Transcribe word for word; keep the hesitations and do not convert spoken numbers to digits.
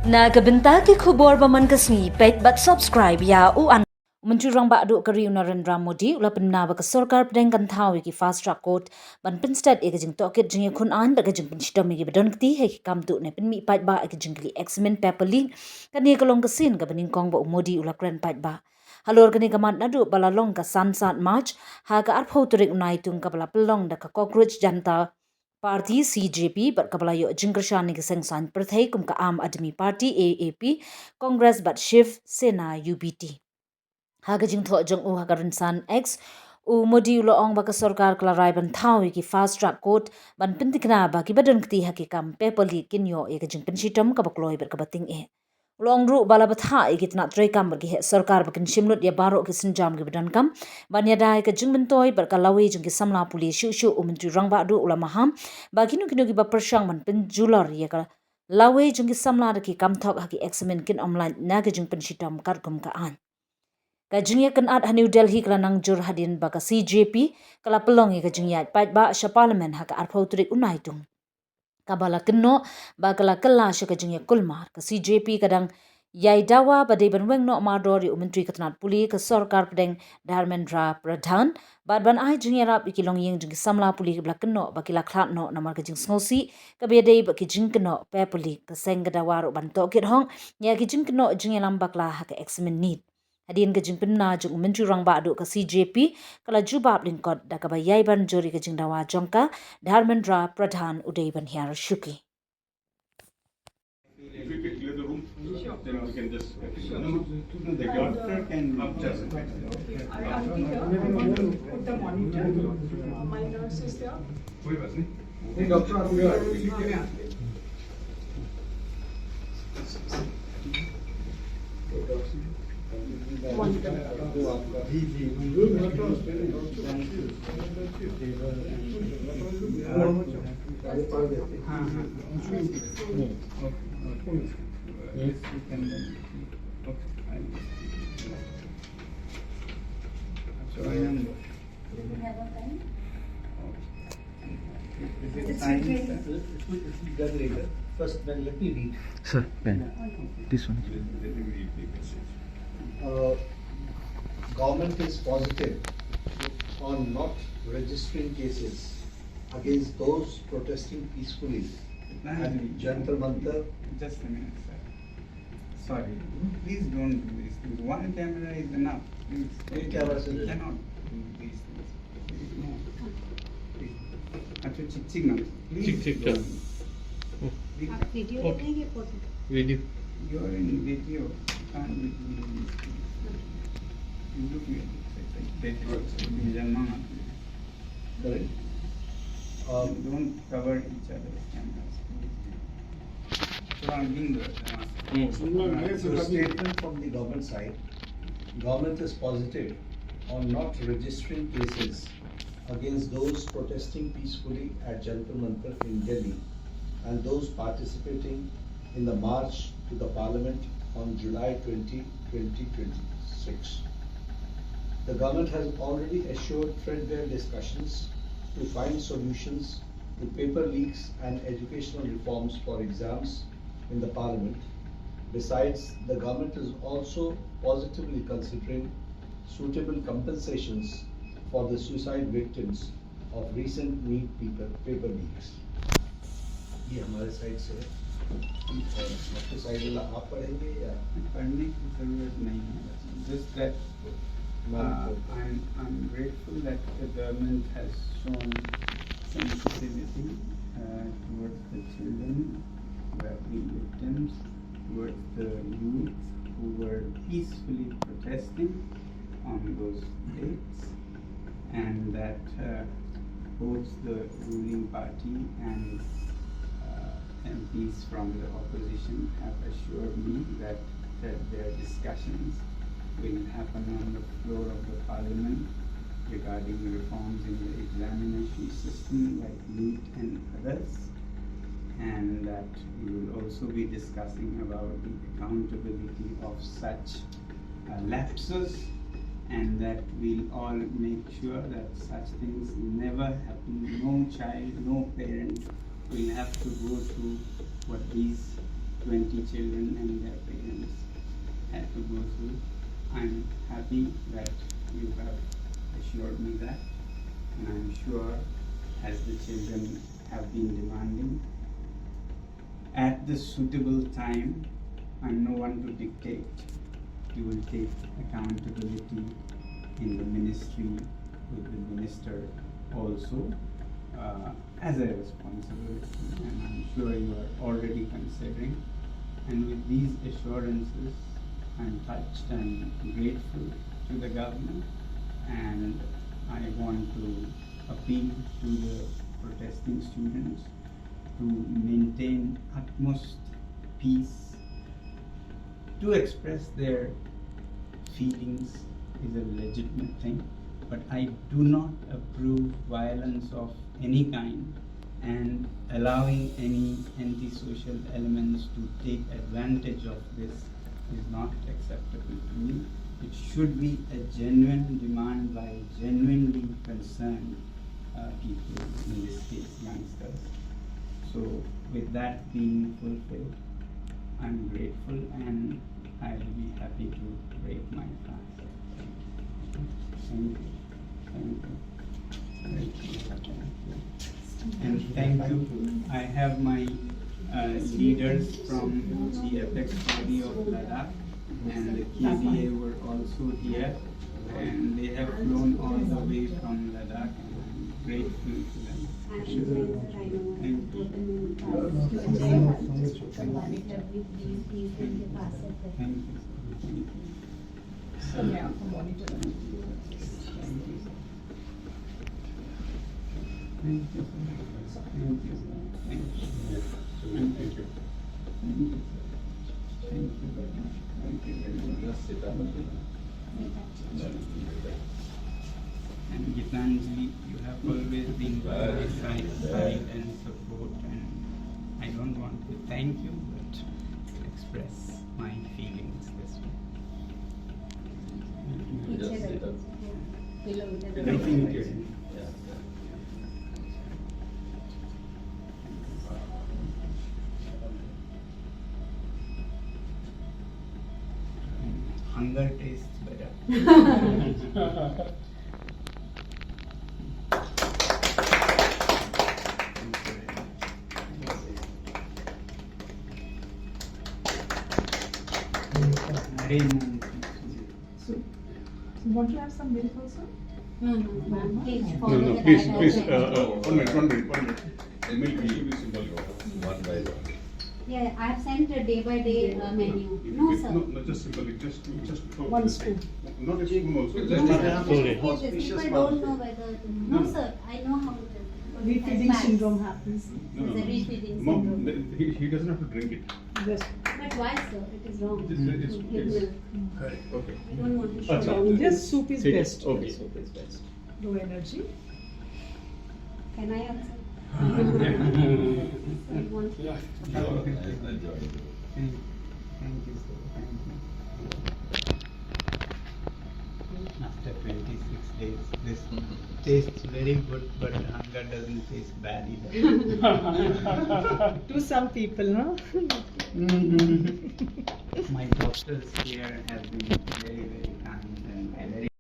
Na ka bynta ki khubor ba man ka sngi, peit bad subscribe ïa u an. U Myntri Rangbah Duh ka ri u Narendra Modi u la pynbna ba ka sorkar pdeng kan thaw ïa ki fast track court ban pynstet ïa ka jingtohkit jingïakhun aiñ bad ka jingpynshitom ïa kiba don kti ha ki kam tuh ne pynmih paidbah ïa ka jingkylli exam paper leak. Kane ka long ka sien kaba nyngkong ba u Modi u la kren paidbah. Halor kane ka mat naduh ba la long ka Sansad March ha ka arphew tarik u Naitung kaba la pynlong da ka Cockroach Janta Party, C J P, bad kaba la ïoh jingkyrshan na ki seng saiñ pyrthei kum ka Aam Aadmi Party, A A P, Congress bad Shiv Sena, U B T. Ha ka jingthoh jong u ha ka rynsan X, u Modi u la ong ba ka sorkar ka la rai ban thaw ïa ki fast track court ban pynthikna ba kiba don kti ha ki kam paper leak kin ïoh ïa ka jingpynshitom kaba kloi bad kaba tyngeh. U la ong ruh ba la bthah ïa ki tnat treikam bad ki heh sorkar ba kin shim lut ïa baroh ki sienjam kiba donkam ban ïada ïa ka jingmyntoi bad ka lawei jong ki samla pule. Shuh shuh u Myntri Rangbah Duh u la maham ba kino kino kiba pyrshang ban pynjulor ïa ka lawei jong ki samla da ki kam thok ha ki exam kin ym lait na ka jingpynshitom katkum ka aiñ. Ka jingïakynad ha New Delhi ka la nang jur hadien ba ka C J P ka la pynlong ïa ka jingïaid paidbah sha Parliament ha ka arphew tarik u Naitung, kaba la kynnoh ba ka la kylla sha ka jingïakulmar. Ka C J P ka dang ïai dawa ba dei ban weng noh mardor ïa u Myntri ka tnat pule ka sorkar pdeng Dharmendra Pradhan bad ban ai jingïarap ïa ki longïing jong ki samla pule kiba la kynnoh ba ki la khlad noh namar ka jingsngewsih kaba ïadei bad ki jingkynnoh paper leak. Ka seng ka dawa ruh ban tohkit hok ïa ki jingkynnoh jingïalam bakla ha ka exam, NEET. Hadien ka jingpynbna jong u Myntri Rangbah Duh ka C J P ka la jubab lyngkot da kaba ïai ban jur ïa ka jingdawa jong ka Dharmendra Pradhan u dei ban hiar shuki. If we can clear the room, then we can just, no, no, the doctor can just. I, I think, uh, put the monitor. My nurse is there. कोई बात नहीं। नहीं, डॉक्टर, आप इधर आ जाइए। Monitor. जी, जी। हाँ, हाँ। Yes, you can. Okay. So I am. Is it time, sir? It will, it will be done later. First, then let me read. Sir, pen. This one. Let me read the message. Uh, government is positive on not registering cases against those protesting peacefully at Jantar Mantar. Just a minute, sir. Sorry, please don't do these things. One camera is enough. Please. एक कैमरा से। You cannot do these things. No. Please. अच्छा, ठीक, ठीक ना। Please ठीक, ठीक, don't. ठीक। आप वीडियो बनाएंगे, फोटो? वीडियो। You are in video. Can't be doing these things. You look at it. It's like that. It's like that. Correct. Um, don't cover each other's cameras. Through statement from the government side, government is positive on not registering cases against those protesting peacefully at Jantar Mantar in Delhi and those participating in the march to the Parliament on July twenty, twenty twenty-six. The government has already assured threadbare discussions to find solutions to paper leaks and educational reforms for exams in the Parliament. Besides, the government is also positively considering suitable compensations for the suicide victims of recent NEET paper, paper leaks. ये हमारे साइड से है। और आपके साइड वाला आप पढ़ेंगे या? पढ़ने की ज़रूरत नहीं है। Just that, uh, I'm, I'm grateful that the government has shown sensitivity, uh, towards the children who have been victims, towards the youth who were peacefully protesting on those dates, and that, uh, both the ruling party and, uh, M Ps from the opposition have assured me that, that their discussions will happen on the floor of the parliament regarding reforms in the examination system like NEET and others, and that we will also be discussing about the accountability of such, uh, lapses, and that we'll all make sure that such things never happen. No child, no parent will have to go through what these twenty children and their parents had to go through. I'm happy that you have assured me that, and I'm sure as the children have been demanding, at the suitable time, I'm no one to dictate, you will take accountability in the ministry with the minister also, uh, as a responsibility, and I'm sure you are already considering. And with these assurances, I'm touched and grateful to the government, and I want to appeal to the protesting students to maintain utmost peace. To express their feelings is a legitimate thing, but I do not approve violence of any kind, and allowing any antisocial elements to take advantage of this is not acceptable to me. It should be a genuine demand by genuinely concerned uh, people, in this case, youngsters. So, with that being fulfilled, I'm grateful and I'll be happy to break my fast. Thank you. Thank you. Thank you. Thank you. And thank you. I have my uh, leaders from the apex body of Ladakh and the K B A were also here, and they have flown all the way from Ladakh, and I'm grateful to them. Thank you. Thank you. Thank you. Thank you. Thank you. Thank you. Thank you. Thank you. Thank you. Thank you very much. Thank you very much. And Gitanjali, you have always been by my side, side and support, and I don't want to thank you, but to express my feelings this way. पीछे बैठो। Pillow उधर। I think, uh, Hunger tastes better. So, so want to have some milk also? No, no, ma'am. Please No, follow no, the please, guidelines. Please, uh, uh, one minute, one minute, one minute. The milk issue is symbolic. One by one. Yeah, I have sent a day by day, uh, menu. No, sir. No, no, just symbolic, just to, just to One spoon. Not a spoon also. Just No, sir. Sorry. If the people don't know whether to, no, sir, I know how it is. Refeeding syndrome happens. No, no, no. It's a refeeding syndrome. Mom, he, he doesn't have to drink it. Yes. But why, sir? It is wrong. It is, it is, it is. Correct. Okay. We don't want to show. Acha. This soup is best. Okay. Soup is best. Low energy. Can I also? I want. Yeah. Thank you, sir. Thank you. After twenty-six days, this tastes very good, but hunger doesn't taste bad either. To some people, no? My doctors here have been very, very